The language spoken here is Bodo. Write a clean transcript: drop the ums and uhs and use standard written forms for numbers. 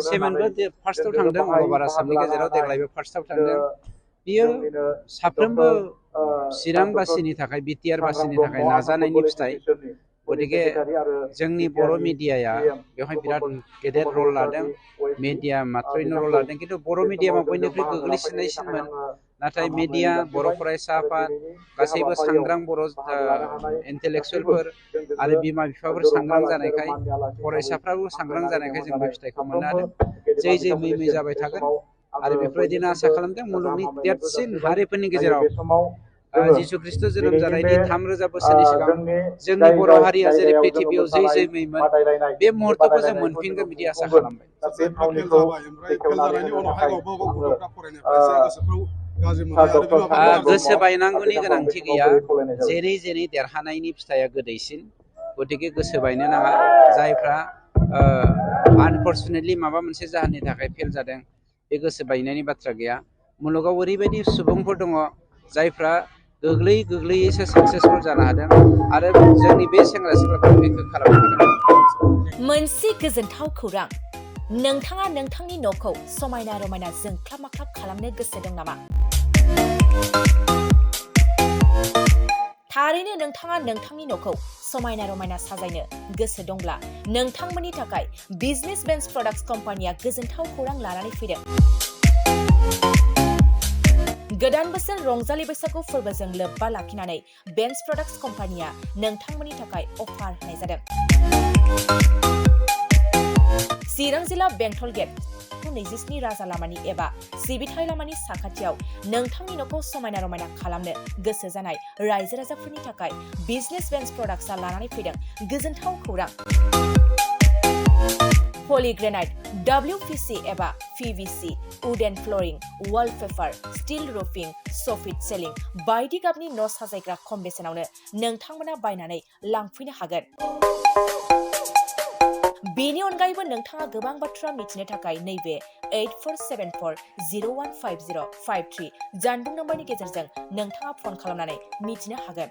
सेमेनबो फार्स्टआव थांदों अल'भार आसामनि गेजेराव देग्लायबो फार्स्टआव थांदों बियो साफ्रोमबो चिरां बासिनि थाखाय बिटिआर बासिनि थाखाय नाजानायनि फिथाइ गतिके जोंनि बर' मिडियाया बेवहाय बिराद गेदेर रल लादों मिडिया मात्रैनो रल लादों खिन्थु बर' मिडियामा बयनिख्रुइ गोग्लैसिननायसिनमोन नाथाय मिडिया बर' फरायसा आफाद गासैबो सांग्रां बर' इन्टेलेक्सुयेलफोर आरो बिमा बिफाफोर सांग्रां जानायखाय फरायसाफ्राबो सांग्रां जानायखाय जों बे फिथाइखौ मोननो हादों जै जै मै मै जाबाय थागोन आरो बेफोरबायदिनो आसा खालामदों मुलुगनि देरसिन हारिफोरनि गेजेराव जिसु ख्रिस्ट' जोनोम जानायनि 3000 बोसोरनि सिगां जोंनि बर' हारिया जेरै प्रिथिबियाव जै जै मैमोन बे मुहूर्तखौ जों मोनफिनगोन बिदि आसा खालामबाय गोसो बायनांगौनि गोनांथि गैया जेरै जेरै देरहानायनि फिथाइया गोदैसिन गतिके गोसो बायनो नाङा जायफ्रा आनफर्चुनेटलि माबा मोनसे जाहोननि थाखाय फेल जादों बे गोसो बायनायनि बाथ्रा गैया मुलुगाव ओरैबायदि सुबुंफोर दङ जायफ्रा गोग्लैयैसो साक्सेसफुल जानो हादों आरो जोंनि बे सेंग्रा सिख्लाफोरा बेखौ खालामनो हादों मोनसे गोजोनथाव खौरां नोंथाङा नोंथांनि न'खौ समायना रमायना जोंख्लाब माख्लाब खालामनो गोसो दं नामा थारैनो नोंथाङा नोंथांनि न'खौ समायना रमायना साजायनो गोसो दंब्ला नोंथांमोननि थाखाय बिजनेस बेन्स प्रडाक्ट्स कम्पानिया गोजोनथाव खौरां लानानै फैदों गोदान बोसोर रंजालि बैसागु फोरबोजों लोब्बा लाखिनानै बेन्स प्रडाक्ट्स कम्पानिया नोंथांमोननि थाखाय अफार होनाय जादों चिरां जिल्ला बेंटल गेट 27 राजा लामानि एबा सिबिथाय लामानि साखाथियाव नोंथांनि न'खौ समायना रमायना खालामनो गोसो जानाय रायजो राजाफोरनि थाखाय बिजनेस बेन्स प्रडाक्ट्सआ लानानै फैदों गोजोनथाव खौरां पलिग्रेनाइट WPC एबा PVC wooden flooring wallpaper steel roofing soffit ceiling बायदि गाबनि न' साजायग्रा खम बेसेनावनो नोंथांमोना बायनानै लांफैनो हागोन बेनि अनगायैबो नोंथाङा गोबां बाथ्रा मिथिनो थाखाय नैबे 8474015053 जानबुं नम्बरनि गेजेरजों नोंथाङा फन खालामनानै मिथिनो हागोन